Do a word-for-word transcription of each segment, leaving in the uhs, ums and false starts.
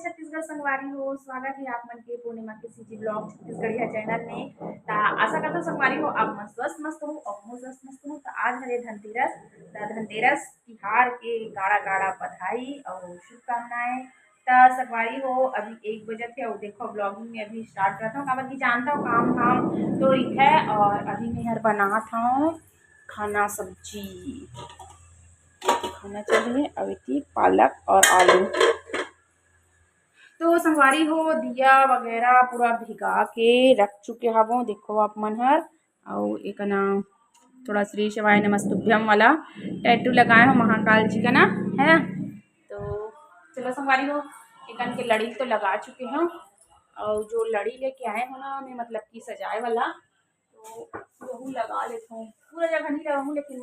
छत्तीसगढ़ संगवारी हो, स्वागत हे आप मन के पूर्णिमा के CG vlog छत्तीसगढ़िया channel में। त आशा करथंव संगवारी हो, आप मन स्वस्थ मस्त हो अउ महूं स्वस्थ मस्त हो। त आज हरे धनतेरस, त धनतेरस तिहार के गाड़ा गाड़ा बधाई अउ शुभकामनाएं। त संगवारी हो, अभी एक बजत हे अउ देखो vlogging में अभी start करथंव, काबर कि जानथव काम धाम तो रहिथे। अउ अभी मेहर बनात हंव खाना सब्जी, खाना चाहिए अउ एती पालक अउ आलू। तो संगवारी हो, दिया वगैरह पूरा भिगा के रख चुके हवंव, देखो आप मन हर। अउ एकना थोड़ा श्री शिवाय नमस्तुभ्यम वाला tattoo लगाए हंव महाकाल जी का ना, है ना। तो चलो संगवारी हो, एकन के लड़ी तो लगा चुके हंव, अउ जो लड़ी लेके आए हंव ना मैं, मतलब कि सजाए वाला, तो वहू लगा लेथंव। पूरा जगह नहीं लगाहूं, लेकिन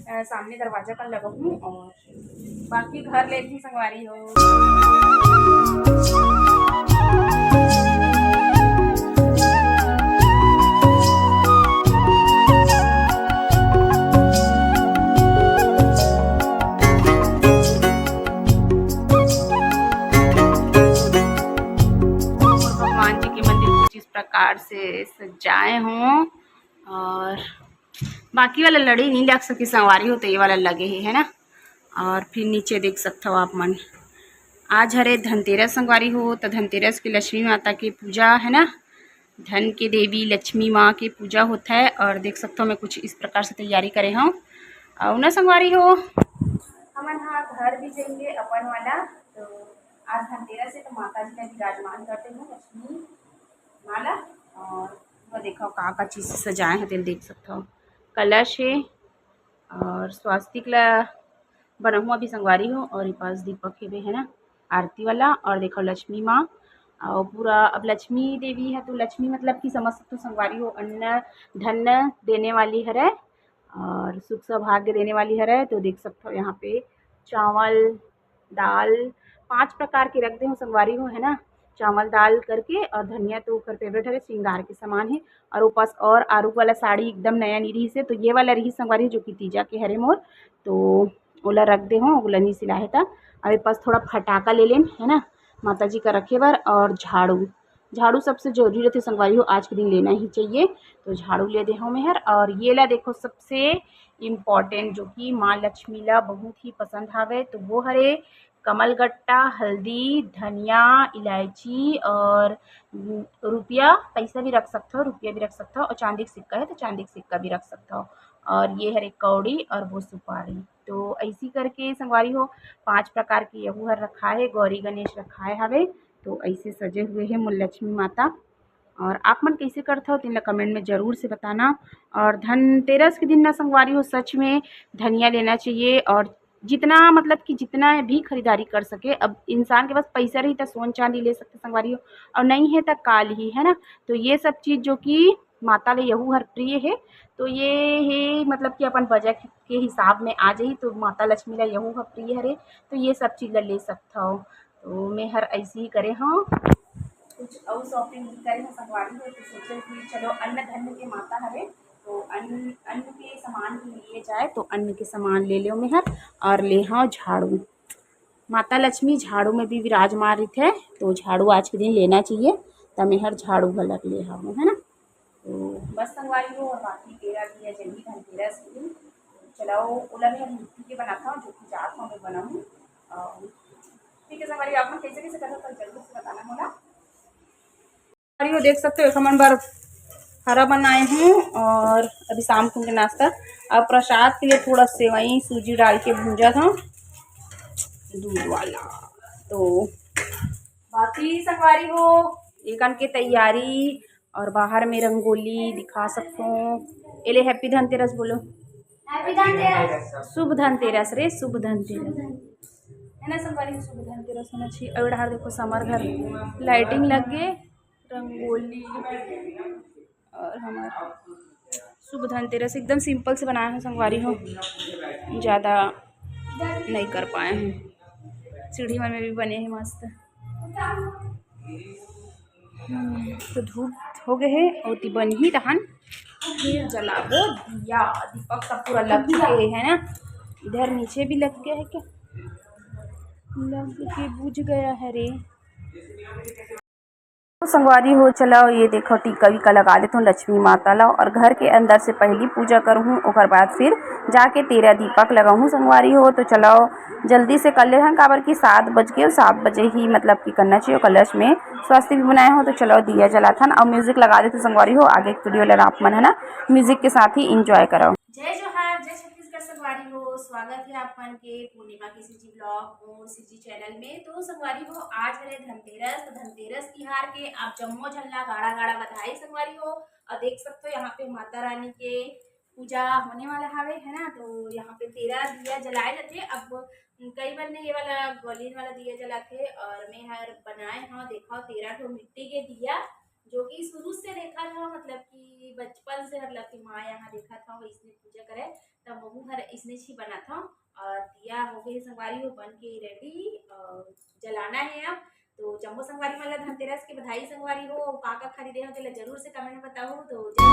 अ, सामने दरवाजा पर लगाहूं अउ बाकी घर ले भी संगवारी हो। भगवान जी के मंदिर कुछ इस प्रकार से सजाए हंव अउ बाकी वाला लड़ी नहीं लग सके संगवारी हो, तो ये वाला लगे हे, है ना। अउ फिर नीचे देख सकथव आप मन, आज हरे धनतेरस संगवारी हो, तो धनतेरस के लक्ष्मी माता के पूजा, है ना, धन के देवी लक्ष्मी माँ के पूजा होथे। अउ देख सकथव मैं कुछ इस प्रकार से तैयारी करे हंव। अउ ना संगवारी हो, हमन हा घर भी जाएंगे अपन वाला, तो आज धनतेरस हे तो माता जी ला विराजमान कर दे हंव लक्ष्मी माँ ला। अउ वो देखो का का चीज से सजाए हंव, तेला देख सकथव, कलश हे अउ स्वास्तिक ला बनाहूं अभी संगवारी हो। अउ ये पास दीपक हेवे, है ना, आरती वाला। अउ देखो लक्ष्मी माँ, अउ पूरा अब लक्ष्मी देवी हे तो लक्ष्मी मतलब कि समझ सकथव संगवारी हो, अन्न धन देने वाली हरे अउ सुख सौभाग्य देने वाली हरे। तो देख सकथव यहाँ पे चावल, दाल, पांच प्रकार के रख दे हंव संगवारी हो, है ना। चावल दाल करके अउ धनिया तो ओकर favourite हरे, श्रृंगार के समान हे। अउ ओ पास अउ आरुग वाला साड़ी एकदम नया नी रहिस हे, तो ये वाला रहिस संगवारी हो, जो कि तीजा के हरे मोर, तो ओला रख दे हंव, ओला नी सिलाए हे त। अउ ए पास थोड़ा फटाका ले लेन, है ना, माता जी का रखे बर। अउ झाड़ू, झाड़ू सबसे जरूरी रहिथे संगवारी हो, आज के दिन लेना ही चाहिए। तो झाड़ू ले दे हंव मेहर। अउ ये ला देखो, सबसे important जो कि माँ लक्ष्मी ला बहुत ही पसंद हावे, तो वो हरे कमलगट्टा, हल्दी, धनिया, इलायची अउ रुपया, पैसा भी रख सकथव, रुपया भी रख सकथव, अउ चांदी के सिक्का हे तो चांदी के सिक्का भी रख सकथव। अउ ये हरे कौड़ी अउ वो सुपारी। तो ऐसी करके संगवारी हो, पांच प्रकार के यहू हर रखाए हे, गौरी गणेश रखाए हावे। तो ऐसे सजे हुए हे मोर लक्ष्मी माता। अउ आप मन कैसे करथव, तेन ला comment में जरूर से बताना। अउ धनतेरस के दिन ना संगवारी हो, सच में धनिया लेना चाहिए। अउ जितना, मतलब कि जितना भी खरीदारी कर सके, अब इंसान के पास पैसा रही त सोन चांदी ले सकथे संगवारी हो, अउ नहीं हे त का लिही, है ना। तो ये सब चीज जो कि माता ले यहू हर प्रिय हे, तो ये हे, मतलब कि अपन budget के हिसाब में आ जाही, तो माता लक्ष्मी ला यहू हर प्रिय हरे, तो ये सब चीज ला ले सकथव। तो मैं हर ऐसे ही करे हंव, कुछ अउ shopping नहीं करे हंव संगवारी हो, तो सोचे कि चलो अन्न धन के माता हरे, तो अन्न, अन्न के सामान भी लिए जाए, तो अन्न के सामान ले लेंव मेहर। अउ ले हंव झाड़ू, माता लक्ष्मी झाड़ू में भी विराजमान रहिथे, तो झाड़ू आज के दिन लेना चाहिए, त मेहर झाड़ू घलक ले हंव, है ना। तो बस संगवारी हो, अउ बाकी तेरा भी हे जल्दी धनतेरस के दिन, चलाओ ओला भी हम मिट्टी के बनाता हूँ, जो कि जात हूँ मैं बनाऊँ। अउ ठीक है संगवारी, आप मन कैसे कैसे करथव, तो जरूर से बताना मोला। संगवारी हो, देख सकथव, एक हमन बर हरा बनाए हूँ अउ अभी शाम कुन के नाश्ता। अब प्रसाद के लिए थोड़ा सेवई सूजी डाल के भूंजा था दूध वाला। तो बाकी संगवारी हो, एकन के तैयारी अउ बाहर में रंगोली दिखा सकथों। एले happy धनतेरस बोलो। Happy धनतेरस। शुभ धनतेरस रे, शुभ धनतेरस। है ना संगवारी, शुभ धनतेरस होना चाहिए। अउ डहार देखो समर घर lighting लग गे, रंगोली अउ हमर शुभ धनतेरस एकदम simple से बनाए हंव संगवारी हो, ज़्यादा नहीं कर पाए हंव। सीढ़ी मन में भी बने हे मस्त। हम्म, तो धूप हो गे हे, ओती बनही तहन फिर जलाबो दिया। दीपक सब पूरा लग चुके हे, है ना? इधर नीचे भी लग गया है क्या? लग के बुझ गया है रे। तो संगवारी हो, चलो ये देखो, टीका वीका लगा देथों लक्ष्मी माता ला, और घर के अंदर से पहली पूजा करहूँ, ओकर बाद फिर जाके तेरा दीपक लगाहूँ संगवारी हो। तो चलो जल्दी से कर लेथन, काबर कि सात बज के, सात बजे ही मतलब कि करना चाहिए। कलश में स्वस्ति भी बनाए हो, तो चलो दिया जलाथन और music लगा देथों संगवारी हो। आगे के video ला आप मन है ना, music के साथ ही enjoy करो। जय जोहार, जय छत्तीसगढ़ संगवारी हो, स्वागत है आप मन के पूर्णिमा के CG vlog और CG channel में। तो संगवारी हो, आज हरे धनतेरस, तो धनतेरस तिहार के आप जम्मो झन ला गाड़ा गाड़ा बधाई संगवारी हो। और देख सकते हो यहाँ पे माता रानी के पूजा होने वाला हावे, है ना। तो यहाँ पे तेरह दिया जलाए जाथे। अब कई बार ने ये वाला गोलिन वाला दिया जलाथे, और मैं हर बनाए हव, देखो, तेरह ठो मिट्टी के दिया, जो कि शुरू से देखा था, मतलब कि बचपन से, मतलब कि माँ यहाँ देखा था, इसने पूजा करे, तब वहू हर इसने ही बना था। और दिया हो गए संगवारी हो बन के ready, और जलाना है अब। तो जम्मो संगवारी मन ला धनतेरस के बधाई संगवारी हो, अउ का का खरीदे हो तेला जरूर से comment में बताओ। तो जय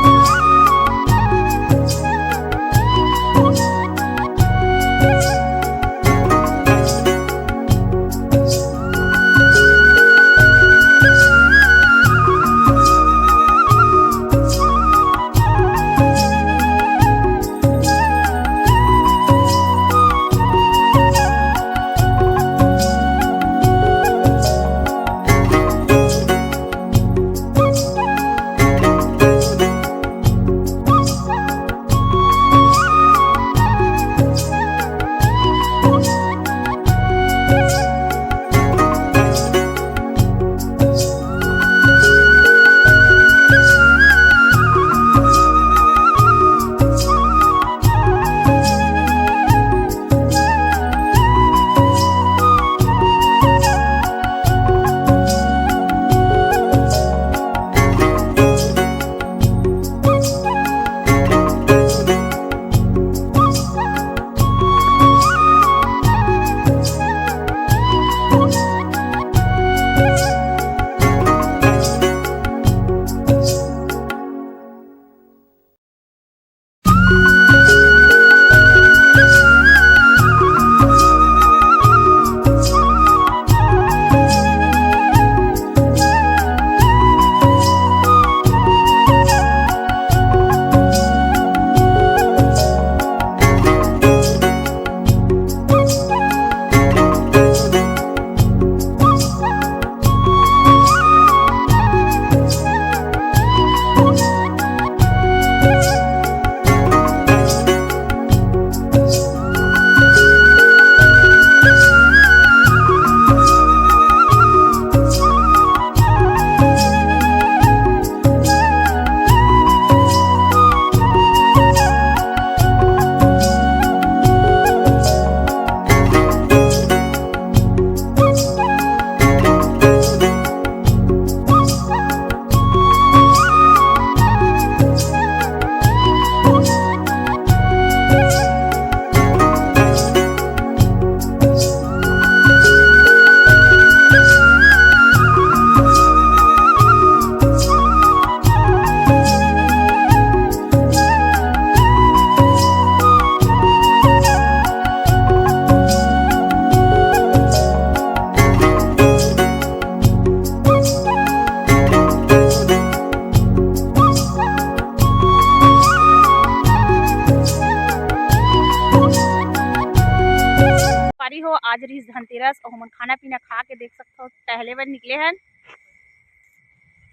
संगवारी हो, आज रिहिस धनतेरस अउ हमन खाना पीना खा के देख सकथव, टहले बर निकले हन।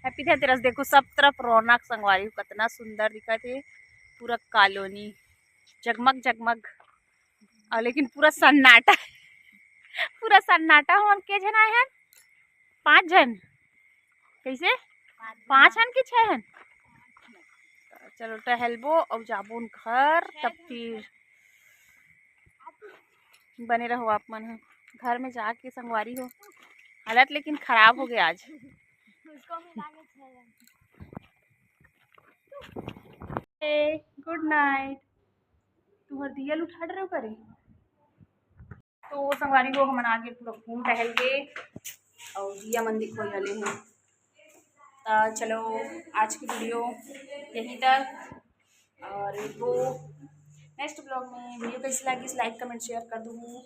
Happy धनतेरस। देखो सब तरफ रौनक संगवारी हो, कतना सुंदर दिखत हे पूरा colony, जगमग जगमग। अउ लेकिन पूरा सन्नाटा, पूरा सन्नाटा। हमन के झन आए हन? पाँच झन। कैसे? पाँच हन कि छह हन? चलो टहलबो अउ जाबो घर, तब फिर बने रहो आप मन ह। घर में जाके संगवारी हो, हालत लेकिन खराब हो गया आज। Good night। तुहर दिया ल उठा डरे करे। तो संगवारी हो, हमन आगे पूरा घूम टहल के अउ दिया मन दिखोई वाले हैं। तो चलो, आज की video यहीं तक, और वो next vlog में video कैसे लगी, like, comment, share कर दूँ।